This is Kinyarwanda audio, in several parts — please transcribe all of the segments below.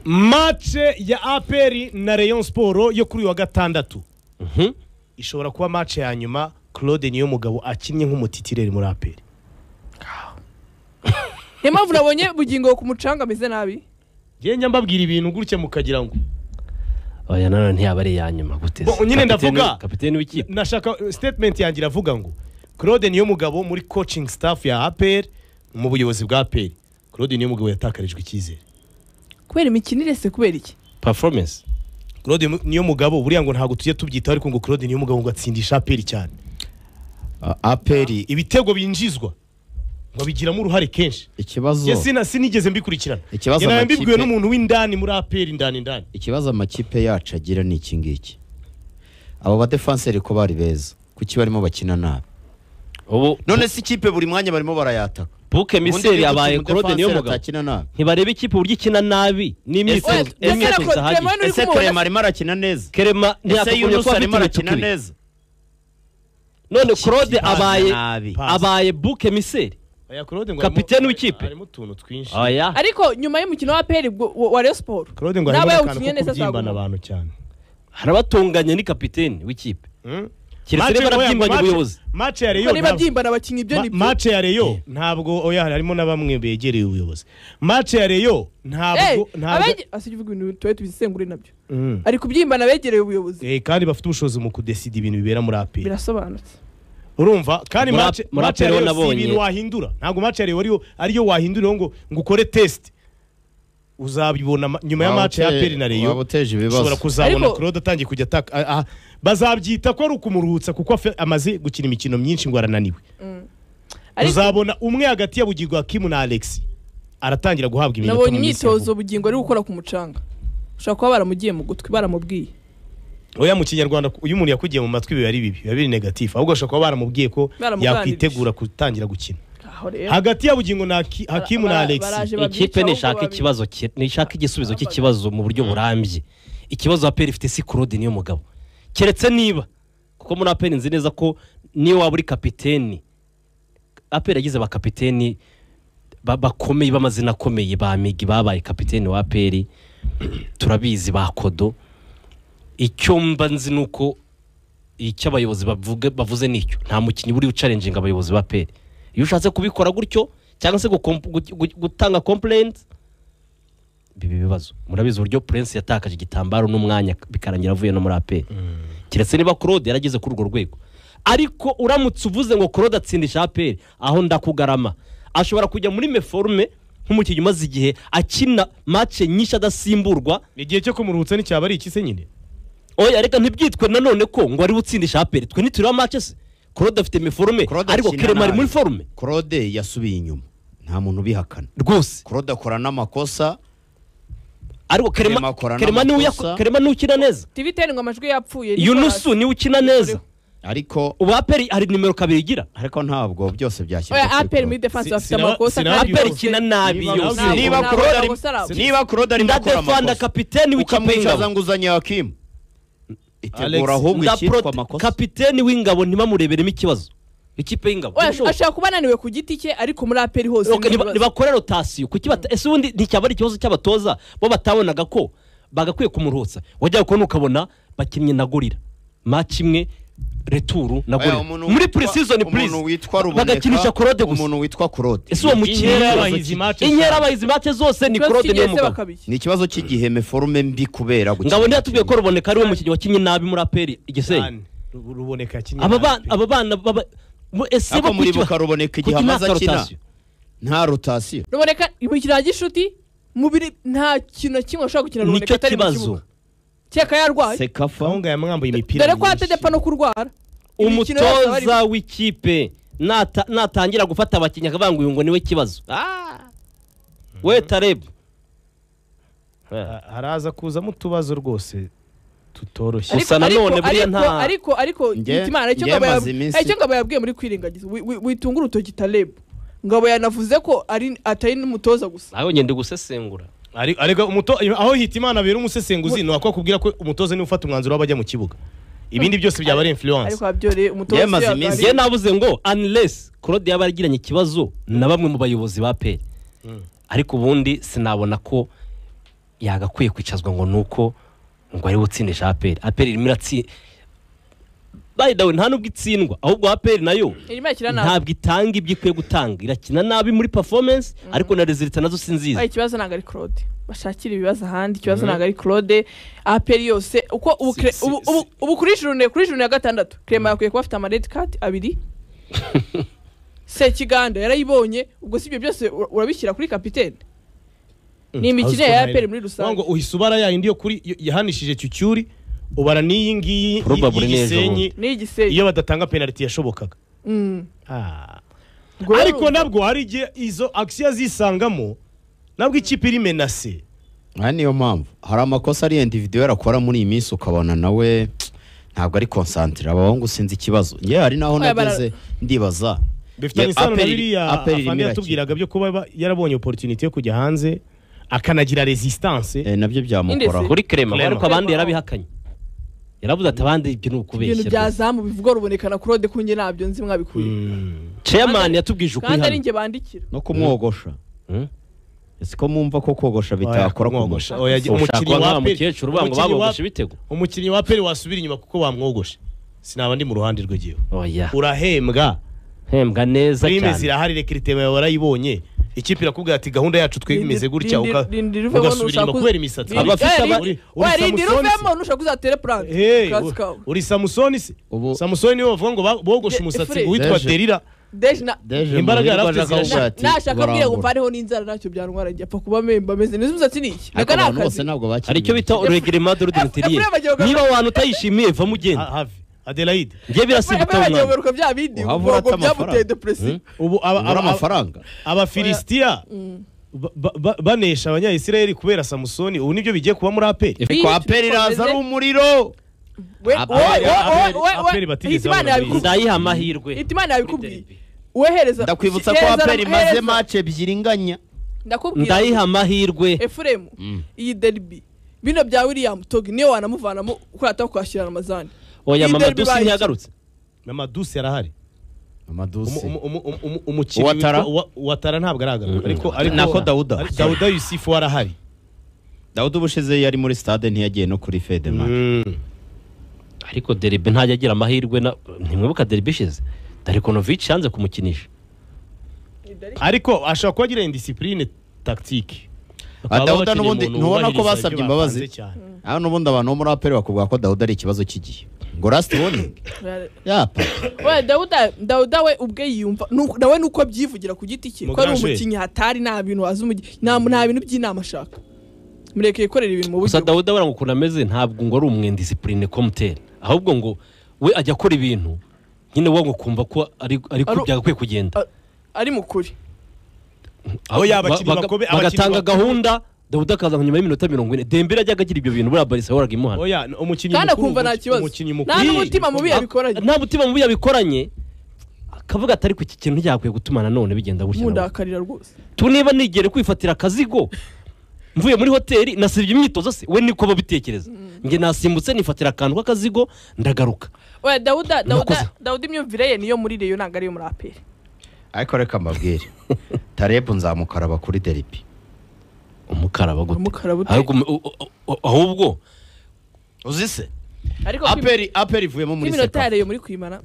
Match ya APR na Rayon Sport yo kuri uyu wa gatandatu ishobora kuba match ya nyuma Claude Niyomugabo akinnye nk'umutitireri muri APR. Niyo mpamvu nabonye Bugingo ku mucanga ameze nabi. Njye mbabwira ibintu gutya mukagira ngo oya nanone ntiyaba ari iya nyuma gute? Bo, nyine ndavuga. Kapiteni w'ikipe. Nashaka statement yanjye iravuga ngo Claude Niyomugabo muri coaching staff ya APR, mu buyobozi bwa APR, Claude Niyomugabo yatakarijwe icyizere. Kubera imikinire se, kubera iki? Performance. Claude Niyomugabo buriya ngo ntabwo tujye tubyitaho, ariko ngo Claude Niyomugabo ngo atsindisha APR cyane. APR ibitego binjizwa ngo bigiramo uruhare kenshi. Ikibazo Njye sinigeze mbikurikirana. Ikibazo Njye mbibwiwe amakipe- n'umuntu w'indani muri APR, indani indani. Ikibazo amakipe yacu agira ni iki ngiki: abo badefanseri ko bari beza, kuki barimo bakina nabi? Ubu None se ikipe buri mwanya barimo barayataka? Buke Miseri abaye Claude Niyomugabo. Atakina nabi. Ntibareba ikipe uburyo ikina nabi n'imyitozo Oya, n'imyitozo Clement idahagije. uri Ese kumubona? Clement arimo arakina neza? Kerema Ese ntiyakagombye Yunus kuba afite arimo arakina imituku ibiri. neza? None Claude abaye Nabi. abaye Buke Miseri. Oya, Claude ngo Kapiteni w'ikipe. harimo utuntu twinshi. Oya. Ariko nyuma y'umukino wa APR wa Rayon Sport Claude ngo naba harimo akantu yawukinnye ko neza kubyimbana azaguma. abantu cyane. Harabatunganye, ni kapiteni w'ikipe. Keretse Match- niba oya, barabyimbanye ubuyobozi. Match ya Rayon Kuko niba ntabwo- byimbana abakinnyi, ibyo ni byo. Match ya Rayon ntabwo, oya, harimo na bamwe begereye ubuyobozi. Match ya Rayon ntabwo ntabwo Asijya uvuga ibintu tuba tubisengure nabyo. Ari kubyimbana abegereye ubuyobozi. Kandi bafite ubushobozi mu kudesida ibintu bibera muri APR. Birasobanutse. Urumva kandi Muri muri match ya APR Rayon si nabonye- ibintu wahindura. Ntabwo match ya Rayon ariyo wahindura ngo ukore test. Uzabibona nyuma ya match ya APR na Rayon. Waba uteje Ushobora ibibazo. kuzabona Ariko- Claude atangiye kujya ataka, bazabyita ko ari ukumuruhutsa kuko amaze gukina imikino myinshi ngo arananiwe. Ariko Uzabona umwe hagati ya Bugingo Hakimu na Alex aratangira guhabwa iminota nabonye mu minsi ya imyitozo vuba. Bugingo ari gukora ku mucanga, ushobora kuba baramugiye mu gutwi, baramubwiye. Oya, mu Kinyarwanda iyo umuntu yakugiye mu matwi biba ari bibi, biba biri negatif. Ahubwo ashobora kuba baramubwiye ko Baramuganirije. yakwitegura gutangira gukina. Aho rero Hagati ya Bugingo na Hakimu na Alex. Baraje babyica, Ikipe ahubwo nishaka ikibazo nishaka igisubizo cy'ikibazo mu buryo burambye. Ikibazo APR ifite si Claude Niyomugabo, keretse niba, kuko muri APR nzi neza ko niyo waba uri kapiteni, APR yagize bakapiteni bakomeye, b'amazina akomeye, ba Migi babaye kapiteni wa APR, turabizi, ba Kodo. Icyo mba nzi ni uko icyo abayobozi bavuga bavuze nicyo. Nta mukinnyi buri ucarenjinga abayobozi ba APR. Iyo ushatse kubikora gutyo cyangwa se gutanga complaint, biba ibibazo. Murabizi uburyo Prince yatakaje igitambaro n'umwanya, bikarangira avuye no muri APR. Keretse niba Claude yarageze kuri urwo rwego. Ariko uramutse uvuze ngo Claude atsindisha APR, aho ndakugarama. Ashobora kujya muri méforme nk'umukinnyi umaze igihe akina match nyinshi adasimburwa. Igihe cyo kumuruhutsa nticyaba ari iki se nyine? Oya, reka ntibyitwe nanone ko ngo ari utsindisha APR. Twe ntitureba match se? Claude afite méforme, Claude ariko akina Clement ari nabi. muri forme. Claude yasubiye inyuma, nta muntu ubihakana. Rwose. Claude akora n'amakosa. Ariko Clement Clement akora Clement niwe n'amakosa. Clement niwe ukina neza. TV 10 ngo amajwi yapfuye. Yunusu niwe ukina neza. Ariko Ubu APR hari nimero 2 igira. Ariko ntabwo byose byashyirwa Oya, kuri APR muri Claude. defense bafite amakosa sinababwira kandi APR ikina nabi yose. Niba ntabwo Claude amakosa ari abo. Niba Claude arimo akora Ndadefanda amakosa, kapiteni w'ikipe ukamwicaza y'ingabo. ngo uzanye Hakimu, itegura Alex, ahubwo icyitwa Ndaprote amakosa. kapiteni w'ingabo, ntibamureberemo ikibazo ikipe y'ingabo. Oya, Ntibishoboka. ashobora kuba ananiwe ku giti cye, ariko muri APR hose Okay, ni ibibazo. nibakore rotation. Kuki ese ubundi nticyaba ari ikibazo cy'abatoza bo batabonaga ko bagakwiye kumuruhutsa? Wajya kubona ukabona bakinnye na Gorilla match imwe retour na Oya, Gorilla umuntu muri witwa- pre-season, please, umuntu witwa Ruboneka, bagakinisha Claude gusa. Umuntu witwa Claude. Ese uwo mukinnyi Inkera y'abahizi match inkera abahizi match zose ni Ikibazo Claude cy'igihe se Niyomugabo. bakabiki. Ni ikibazo cy'igihe, méforme mbi kubera gukina. Ngabo ntiyatubwiye ko Ruboneka ari we mukinnyi wakinnye nabi muri APR Igisenyi? Cyane. Ruboneka yakinnye Aba nabi bana pe. Aba bana ese Ariko bo kuki muribuka Ruboneka igihe kuki nta amaze akina rotation? nta rotation. Ruboneka imikino ya gishuti mubiri nta kintu na kimwe ashobora gukina Ruboneka Nicyo atari mu kibazo. kibuga, kereka yarwaye. CECAFA. Kawunga yamwambuye imipira Dore ko myinshi. atajya apfa no kurwara. Imikino yose aba arimo. Umutoza w'ikipe natangira gufata abakinnyi akavuga ngo uyu ngo niwe kibazo. We Tarebu. Haraza kuzamo utubazo rwose tutoroshye. Gusa nanone buriya Ariko Hitimana, icyo Njye Ngabo maze iminsi- icyo Ngabo yabwiye muri kwirengagiza, witunga urutoki Taleb. Ngabo yanavuze ko ari atari n'umutoza gusa. Nawe ngende gusesengura. Ariko aho Hitimana abera umusesenguzi ni uko akubwira ko umutoza niwe ufata umwanzuro w'abajya mu kibuga, ibindi byose byaba ari influence. Ariko wabyore umutoza Yamaze yabaye iminsi- Njye navuze ngo unless Claude yaba yaragiranye ikibazo na bamwe mu bayobozi ba APR, ariko ubundi sinabona ko Yagakwiye kwicazwa ngo nuko ngo ari utsindisha APR. APR irimo iratsi by the way, nta nubwo itsindwa, ahubwo APR nayo Irimo irakina nabi. ntabwo itanga ibyo ikwiye gutanga, irakina nabi muri performance, ariko na resultat nazo si nziza. Oya, ikibazo ntabwo ari Claude, bashakira ibibazo ahandi. Ikibazo ntabwo ari Claude. APR yose uko ubu ubu kuri journée ya gatandatu Clement yakwiye kuba afite ama red card abiri. Sekiganda yarayibonye. Ubwo si ibyo byose urabishyira kuri kapitene? Ni imikino ya APR muri rusange. Ngo uhise ubara ya yindi yo kuri yahanishije Cyucyuri, ubara n'iyi ngiyi Probably n'ejo y'Igisenyi, Ni Igisenyi. iyo badatanga penalty yashobokaga. Ubwo rero Ariko nabwo hari igihe izo action zisangamo, nabwo ikipe iri menacée. Aha niyo mpamvu hari amakosa ari individuel akora muri iyi minsi, ukabona nawe ntabwo ari concentré. Abahungu sinzi ikibazo, ngewe hari naho Oya, nageze ndibaza. Bifitanye isano na biriya APR irimo afande irakina. yatubwiraga byo kuba yarabonye opportunity yo kujya hanze akanagira resistance. Nabyo byamukoraho. Indesi. Kuri Clement, Clement. ariko abandi yarabihakanye, yaravuze ati abandi ibyo ni Ibintu ukubeshya bya rwose. zamu bivugwa ruboneka na Claude, kunjye ntabyo nzi mwabikuye. Chairman yatubwije ukuri Kandi ari hano. njye bandikira. No kumwogosha. Ese ko mwumva ko kogosha bitakora ku Kumwogosha. muntu? Oya, Ushaka umukinnyi kuba wa nka APR mukecuru uvuga ngo babogoshe ibitego. Umukinnyi wa APR wasubira inyuma kuko bamwogoshe, sinaba ndi mu ruhande rw'igihe. Oya. Urahembwa, Hembwa neza prime cyane. zirahari, recruitment yawe warayibonye, ikipe irakubwira ati gahunda yacu twebwe imeze gutya, Rindira uvemo ugasubira inyuma nushaka kubera imisatsi. Abafite Uri rindira Samusoni se? uvemo nushaka uzatere plante. Hey, Kazi kawe. uri Samusoni se? Samusoni niwe bavuga ngo bogoshe umusatsi, Efure. witwa Deje. Derira. Deje na Deje Imbaraga Muhirwa yari afite aje akavuga zirashira. ati, Nashaka mbwira ngo barambura. mvaneho n'inzara, ntacyo byantwara, njye apfa kuba memba ameze neza. Umusatsi ni iki? Ariko Reka ni abantu bose akazi. ntabwo bakiriye. Hari icyo bita reglement de l'ordre intérieur. Efure bagiye kugaruka- Niba abantu utayishimiye, vamo ugenda. Have Adelaide. Njye birasimba Efure bagiye umwana. kugaruka bya bindi Uhava ngo urata byamuteye amafaranga. depression. Ubu Ubura amafaranga. Abafilisitiya banesha Abanyayisiraheli kubera Samusoni, ubu nibyo bigiye kuba muri APR. Ariko APR iraza ari umuriro. We we we we APR we batigeze Hitimana babona yabikubwiye. Ndayiha amahirwe. Hitimana yabikubwiye. Wehereza Ndakwibutsa ko hereza- APR imaze hereza- match ebyiri inganya. Ndakubwira. Ndayiha amahirwe. Efuremu, iyi derby bino bya William Togi niyo wanamuvanamo kuri atako kwashyira Ramazani. Oya, Iyi Mama derby Dusi bayikinnye. ntiyagarutse. Mama Dusi arahari. Amadusi. Umukinnyi Ouattara? witwa Ouattara ntabwo aragaruka, ariko Nako Dawuda. Dawuda Yusufu arahari. Dawuda ubushize yari muri stade, ntiyagiye no kuri Fedema. Ariko derby ntajya agira amahirwe ntimwibuka derby ishize Darikonovic yanze kumukinisha. Ariko ashobora kuba agira indiscipline tactique. Ah, Dawuda Bakaba n'ubundi bakeneye umuntu ntubona ko wubahiriza basabye ibyo imbabazi. bapanze cyane. Aho n'ubundi abantu bo muri APR bakubwira ko Dawuda ari ikibazo cy'igihe. Ngo last warning. Yapa. We Dawuda we ubwe yiyumva nawe nuko abyivugira ku giti cye ko ari Muganje. umukinnyi hatari, nta bintu wazi nta bintu by'inama ashaka, mureke yikorera ibintu mu Gusa buryo. Dawuda we ngo ukuntu ameze, ntabwo ngo ari umwendisipurine komuteri, ahubwo ngo we ajya akora ibintu nyine wowe ngo kumva ko ari ko byagakwiye kugenda. Ari mukuri. Oya, abakinnyi abakinnyi Bagatanga gahunda, Dawuda akaza nyuma y'iminota 40. Dembele ajyaga agira ibyo bintu, buriya Barca yahoraga imuhana. Oya, umukinnyi Kandi mukuru, akumva nta kibazo. umukinnyi mukuru. Nta n'umutima mubi yabikoranye. Nta mutima mubi yabikoranye, akavuga ati ariko iki kintu nticyakwiye gutuma nanone bigenda gutya nawe." Mundakarira rwose. Tu niba nigere kwifatira akazigo mvuye muri hoteli, nasibye imyitozo se, we niko babitekereza, njye nasimbutse nifatira akantu k'akazigo ndagaruka. Oya, Dawuda Nakoze. Dawuda imyumvire ye niyo muri Rayon, ntabwo ariyo muri APR. Ariko reka mbabwire. Tareb nzamukaraba kuri derby. Umukaraba gute? Umukaraba ute? Ahubwo ahubwo Uzi se? Ariko APR ivuyemo muri iminota ya Sekafa. Rayon muri kwimana.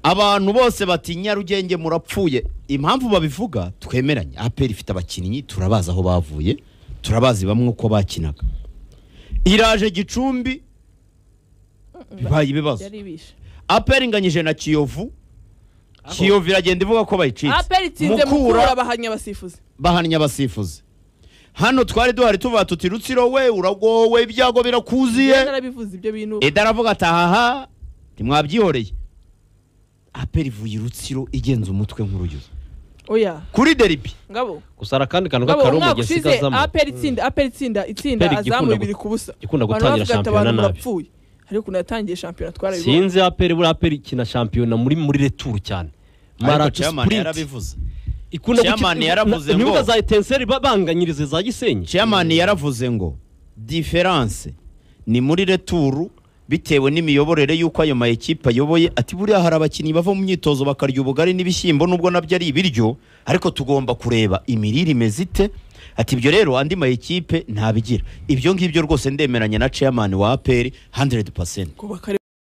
Abantu bose bati Nyarugenge murapfuye. Impamvu babivuga twemeranye. APR ifite abakinnyi turabazi aho bavuye, turabazi bamwe uko bakinaga. Iraje Gicumbi bibaye ibibazo. Yari ibishe. APR inganyije na Kiyovu. Kiyovu iragenda ivuga ko bayicitse. APR itsinze Mukura, bahanya abasifuzi. Bahannye abasifuzi. Hano twari duhari tuvuga tuti Rutsiro we uragowe, ibyago birakuziye. Narabivuze ibyo bintu. Eda aravuga ati ahaha ntimwabyihoreye. APR ivuye i Rutsiro igenza umutwe nk'uruyuzi Oya. kuri derby. Ngabo. Gusa hari akandi kantu Ngabo, k'akarumu umwaka mugihe ushize sigazamo. APR itsinda APR azamu igikunda 2-0. Igikunda Abantu gutangira bavuga ati shampiyona abantu nabi. murapfuye, ariko ukuntu yatangiye shampiyona twarabibonye. Sinzi, APR buriya APR ikina shampiyona muri retour cyane. Ariko Marato chairman sprint. yarabivuze. Ikunda Chairman yaravuze ngo- ntibuka za Etincelle banganyirize za Gisenyi. Chairman yaravuze ngo diferanse ni muri retour bitewe n'imiyoborere y'uko ayo ma ekipe ayoboye, ati buriya hari abakinnyi bava mu myitozo bakarya ubugari n'ibishyimbo, nubwo nabyo ari ibiryo, ariko tugomba kureba imirire imeze ite. Ati ibyo rero andi ma ekipe ntabigira. Ibyo ngibyo rwose ndemeranya na chairman wa APR 100%. Ngo bakare